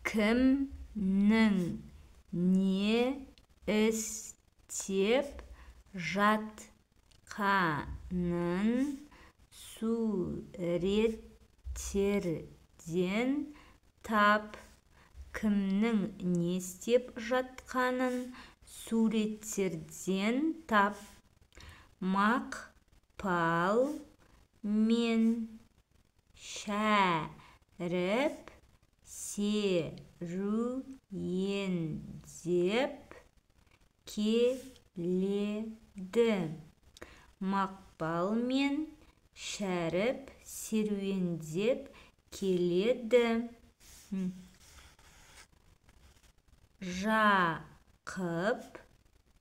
Кімнің не істеп жатқанын суреттерден тап. Кімнің не істеп жатқанын суреттерден тап. Мақпал мен Шәріп серуендеп келеді. Мақпал мен Шәріп серуендеп келеді. Жақып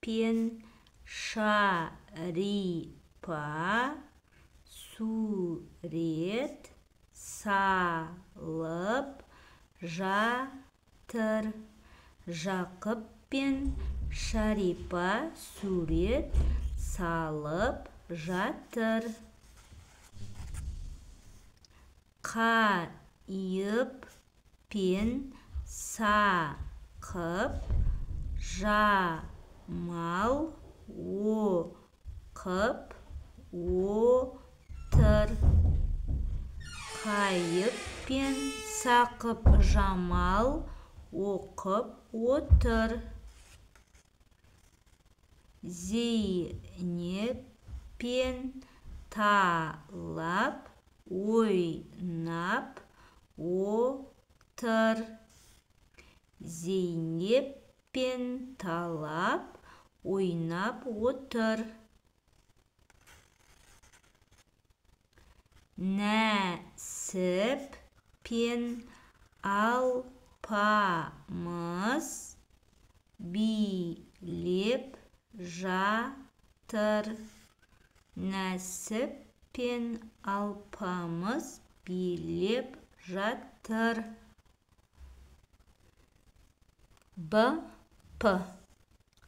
пен Шарипа сурет салып жатыр. Жақып пен Шарипа сурет салып жатыр. Қайып пен Сақып жамал оқып отыр. Қайып пен Сақып жамал оқып отыр. Зейнеп пен Талап ойнап отыр. Зейнеп пен Талап ойнап отыр. Нәсіп пен Алпамыс билеп жатыр. Нәсіп пен Алпамыс билеп жатыр. Б, П.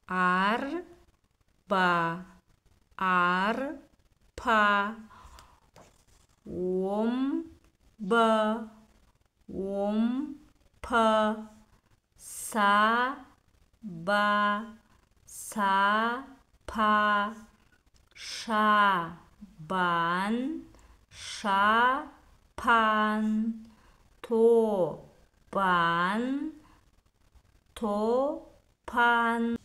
Арба, арпа. Омбы, омпы. Саба, сапа. Шабан, шапан. Тобан, топан.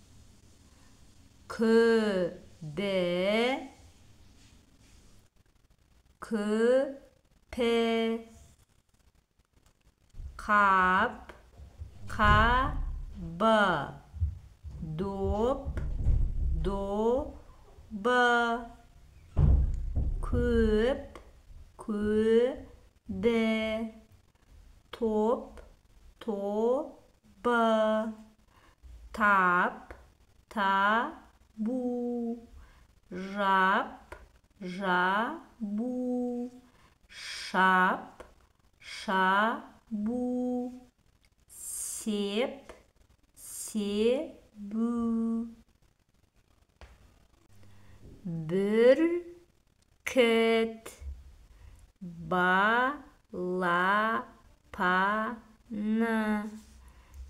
Күбі, күпі. Қап, қабы. Доп, добы. Көп, көбі. Топ, тобы. Тап, табу. Жап, жабу. Шап, шабу. Сеп, себу. Бүркіт, балапаны.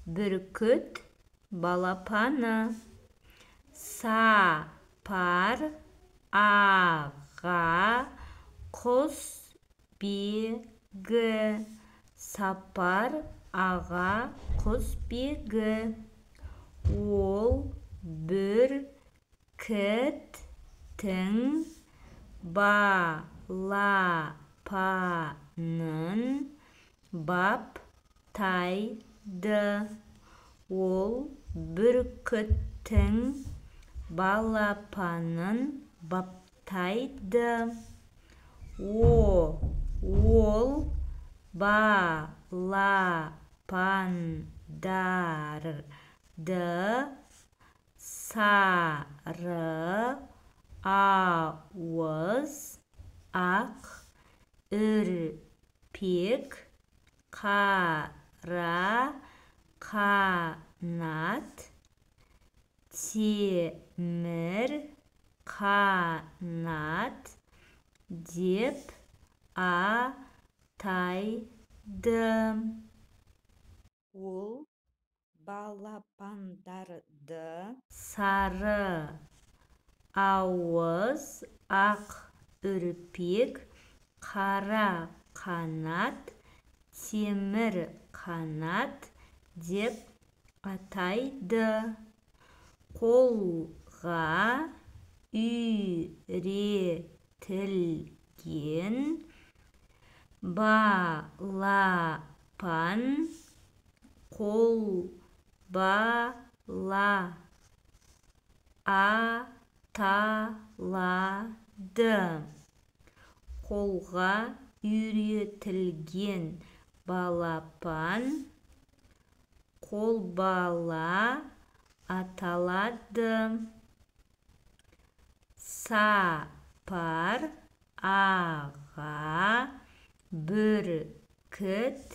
Бүркіт, балапаны. Сапар аға құсбегі. Сапар аға құсбегі. Ол бүркіттің балапанын баптайды. Ол бүркіттің балапанын баптайды. Ол балапандарды сары ауыз, ақ үрпек, қара қанат, темір қанат деп атайды. Ол балапандарды Сары ауыз, ақ үрпек, қара қанат, темір қанат деп атайды. Қолға үйретілген балапан қолбала аталады. Қолға үйретілген балапан қолбала аталады. Сапар аға бүркіт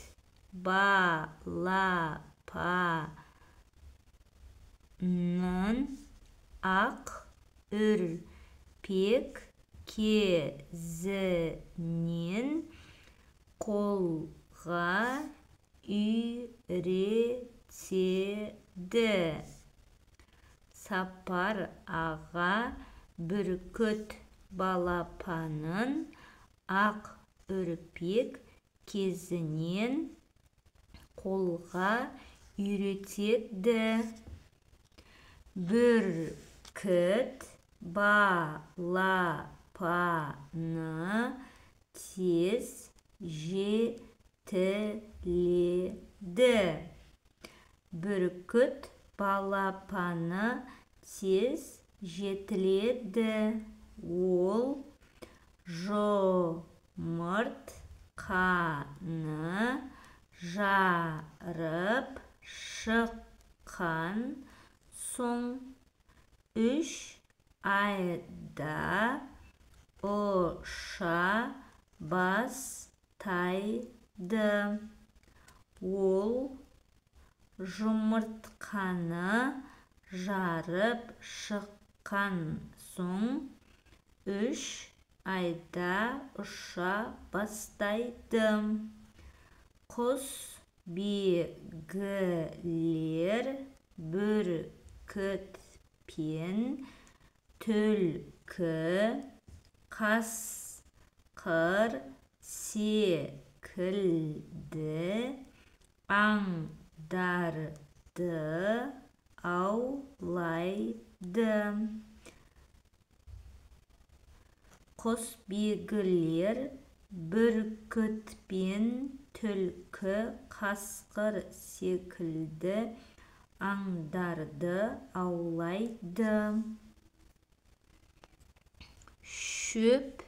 балапанын ақ үрпек кезінен қолға үйретеді. Сапар аға бүркіт балапанын ақ үрпек кезінен қолға үйретеді. Бүркіт балапаны тез жетіледі. Бүркіт балапаны тез жетіледі. Ол жұмыртқаны жарып шыққан соң 3 айда ұша бастайды. Ол жұмыртқаны жарып шыққан соң 3 айда ұша бастайды. Құсбегілер бүркіт пен түлкі, қасқыр секілді аңдарды аулайды. Құсбегілер бүркіт пен түлкі, қасқыр секілді аңдарды аулайды. Шөп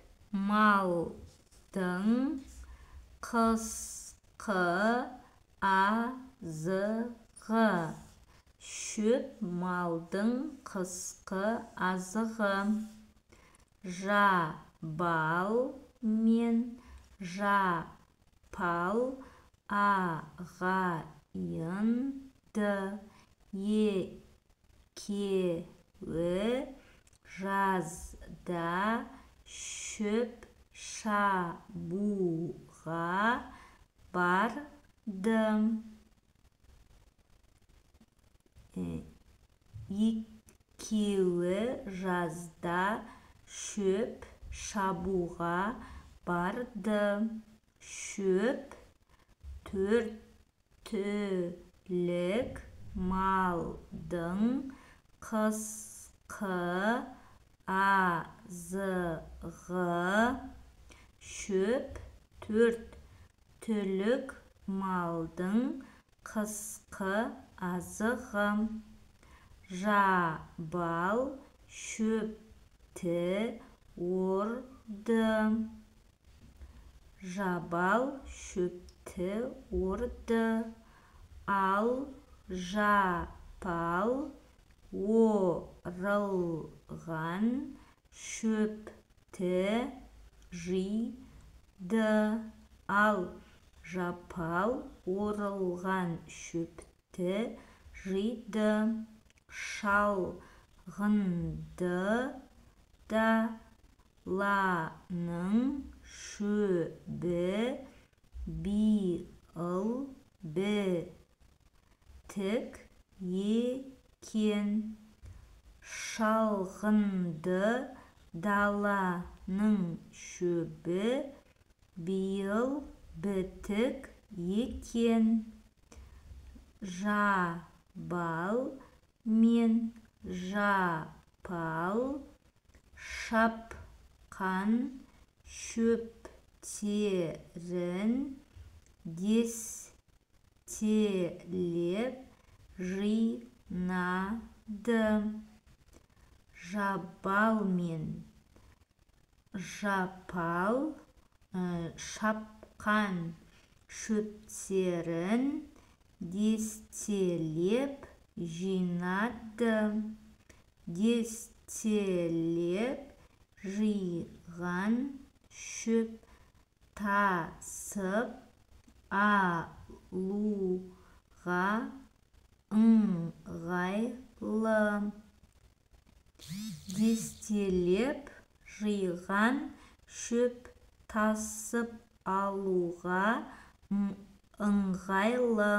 малдың қысқы азығы. Шөп малдың қысқы азығы. Жабал мен жапал ағайынды. Екеуі жазда шөп шабуға барды. Екеуі жазда шөп шабуға барды. Шөп төрт түлік малдың қысқы азығы. Шөп төрт түлік малдың қысқы азығы. Жабал шөпті орды. Жабал шөпті орды. Ал жапал орылған шөпті жиды. Ал жапал орылған шөпті жиды. Шалғынды даланың шөбі биыл бітті. бітік екен. Шалғынды даланың шөбі биыл бітік екен. Жабал мен Жапал шапқан шөптерін дестелеп жинады. Жабал мен Жапал шапқан шөптерін дестелеп жинады. Дестелеп жиған шөп тасып алуға ыңғайлы. Дестелеп жиған шөп тасып алуға ыңғайлы.